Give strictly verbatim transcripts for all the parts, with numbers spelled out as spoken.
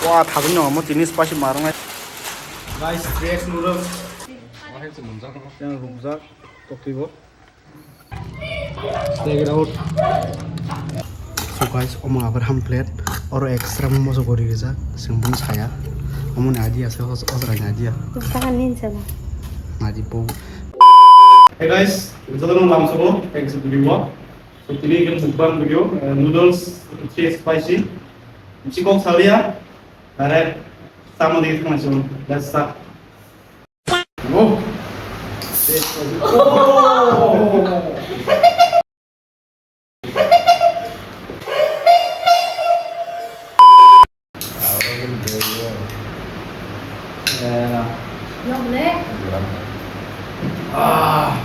Wa, thabwino omo tini spicy marwnai. Guys, fresh noodles. Yang rukjak, toktibo. Take it out. So guys, omo Abraham plate, oro extra moso gori rijak, sing bun saya. Omo ni idea se hos-, hosra ni idea. Saka nin sela. Nadi po. Hey guys, jotono lamsogo, thanks for viewing. So tini ke mukbang video, eh, noodles, three spicy. Chikok salia, direct sama digi thangna chikon. Let's start. Oh. Yokle. Ah.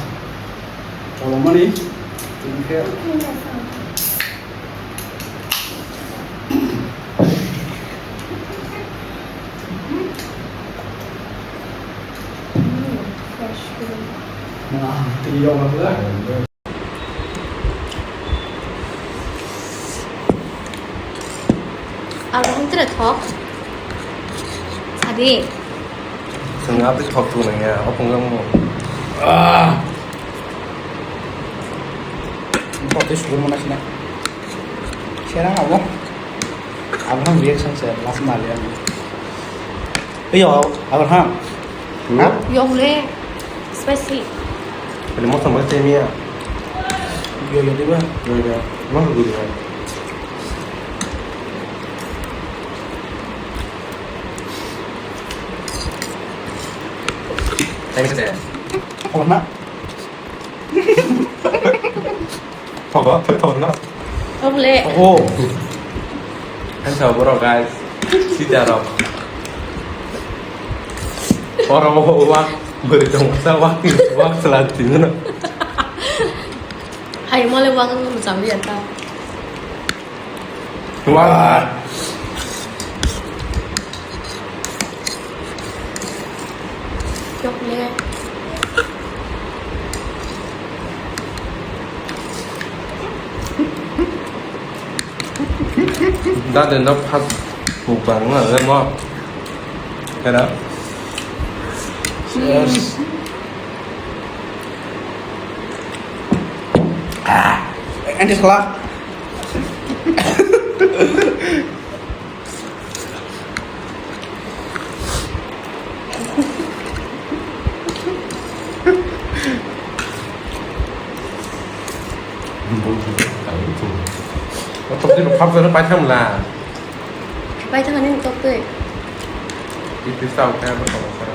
Kolomani. Abo hwn tere thok. Adi. Chwng abo thok tu nang ya, o phung jang mo. Ah. Bo tei sugur mana sini. Serang abo. Abo hwn reaction se last mali ang. Iyo, Abraham. Hmm? Ha? Yokle spicy. Ini motor macam ni ya. Yo, yo, diba? Yo, yo. Mana dulu ya? Thanks, eh. Oh, nak. Thogo, thogo na. Thogo le. Thogo. Ang sa boro guys. Sida rok. Oro mo wak beri tong sa wak wak selanjutnya na. Hai mo le wak mo macam dia ta. Wah. Chocolate. Dade no phas mukbang no le mo. Kera. Cheers. Ah, and just laugh. Tokti rok khap jano paitham la. Paitham ani tokti. Iti sao kaya berkata.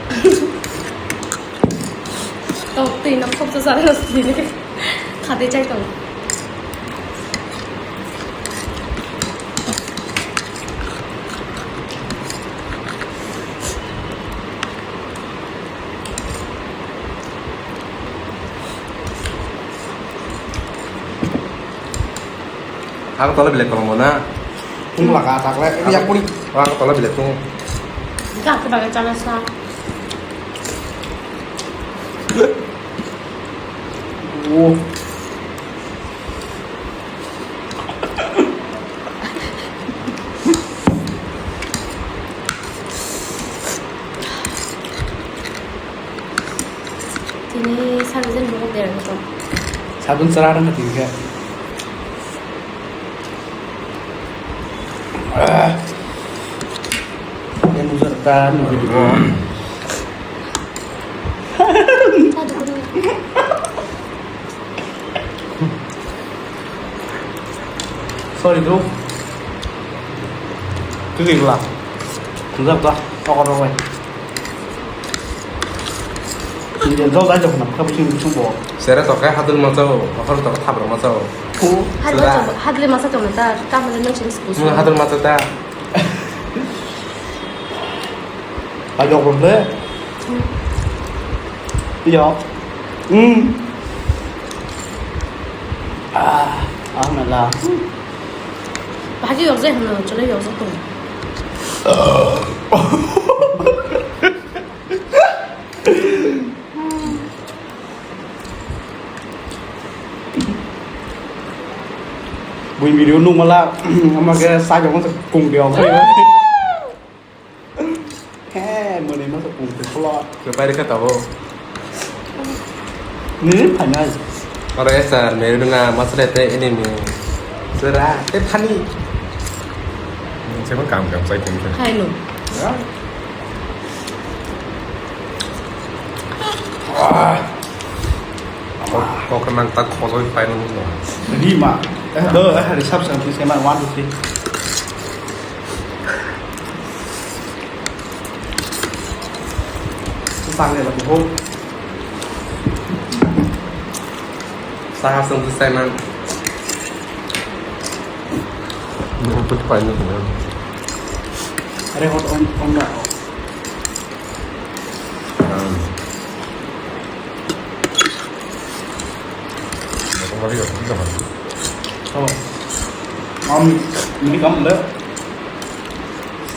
Tokti no khop sa sara sini. Khate chai tong. Ako tola belai kolom na. Tung laka takle, ini yang puri. Ako tola belai tung. Ka ke bagai chana sa. Oh. Tini sarjan buku berang to. Sabun serarang tini ka. Ah. Yang nuzar ta nuzar di bawah. Sorry, bro. Kiri lah. Nuzar ta. Tokor rok bai. Jol dai jok nam kha bising bising bo. Sere to kai hadul ma chao, akhor to thabra ma chao. Ku. Hadle Sera. Chao, hadle masa chao na ta, ta male no chini sku. Mung hadul ma chao ta. Ajok bro le. Hmm. Iyo. Hmm. Ah, ah, mela. Bahagi yok je hano, chole yok je to. Video nung mala, ama ke sa jong sa kung dia. He, mene masa kung te pula. Ke pai ka tabo. Ni panai. Oro esa meru na masle te enemy. Sera te pani. Saya pun kam kam saya pun. Hai lo. Wah. Kok kok nang tak khosoi pai nang. Ni ma. Eh, do, eh, hari Sabtu, Sabtu, saya mana, one, two, three. Sang ya, lagu ho. Sang asam tu saya man. Ini apa tu pai nang? Are hot on, on na. Om, ini kamu le.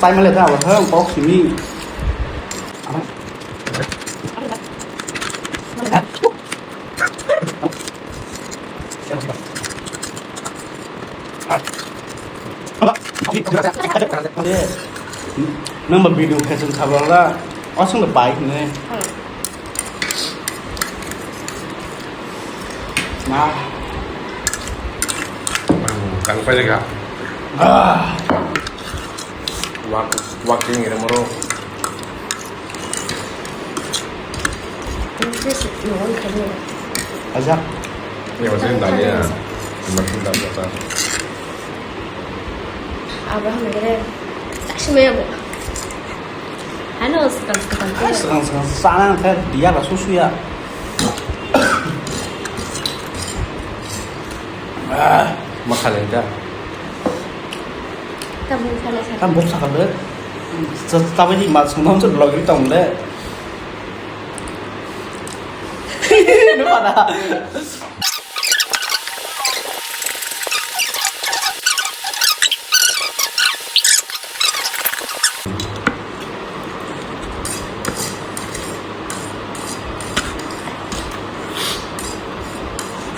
Sai male ta wa thang kok sini. Nang ba video khe chwng sabala, aswng da pai hwnwi. Na. Kang pai ga. Ah. Wak, wak ding ira moro. Ajak. Ya, masih dali ya. Masih dali ya. Abraham kere. Tak sih maya bu. Ano sekarang sekarang. Sekarang sekarang sana kan dia lah susu ya. Ah, makan aja. Kamu salah satu. Kan bok sakal deh. Tapi di mas ngom tuh lagi tong deh. Ini pada.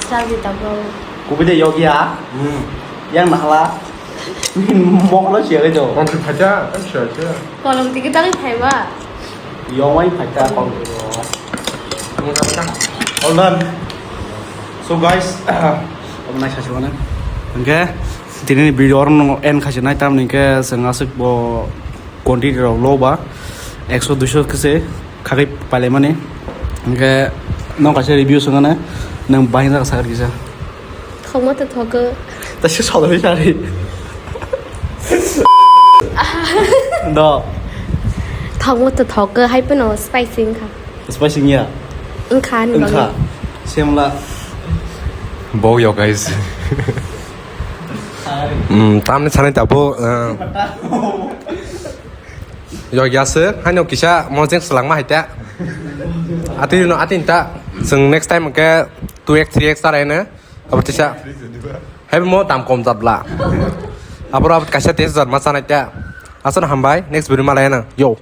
Sabi tablo. Kubi de yogi a. Hmm. Yang nahla. Moklo siya ke jo. Ang phaja, ang siya siya. Kolom tiki tang phaiba. Yomai phaja kol. All done. So guys, naisasi mane. Hwnkhe tini ni video oro no end khaisi nai tamni hwnkhe chwng aswk bo quantity rok low ba ekso duiso khe se khagwi pailaimani. Hwnkhe nok kaisa review swngane nwng bahai jagao sakha kisa. Thokma to thogo. Ta se sodorwi sari. Do. Thokma to thogo, hai phano spicy wngkha. Spicy wngya? Wngkha ani bagwi. Wngkha. Semla. Bo yo guys. Hmm, tamni sanai tabo, uh, yo yaswk, haino kisa mojeng selangma hai ta. Atwi no atin ta, chwng next time ke two X, three X ta raino. Abo tisa. Hai mo dam kom jat bla. Aboro abo kaisa tes jat ma chanai ta. Aswk hambai, next video ma laina. Yo.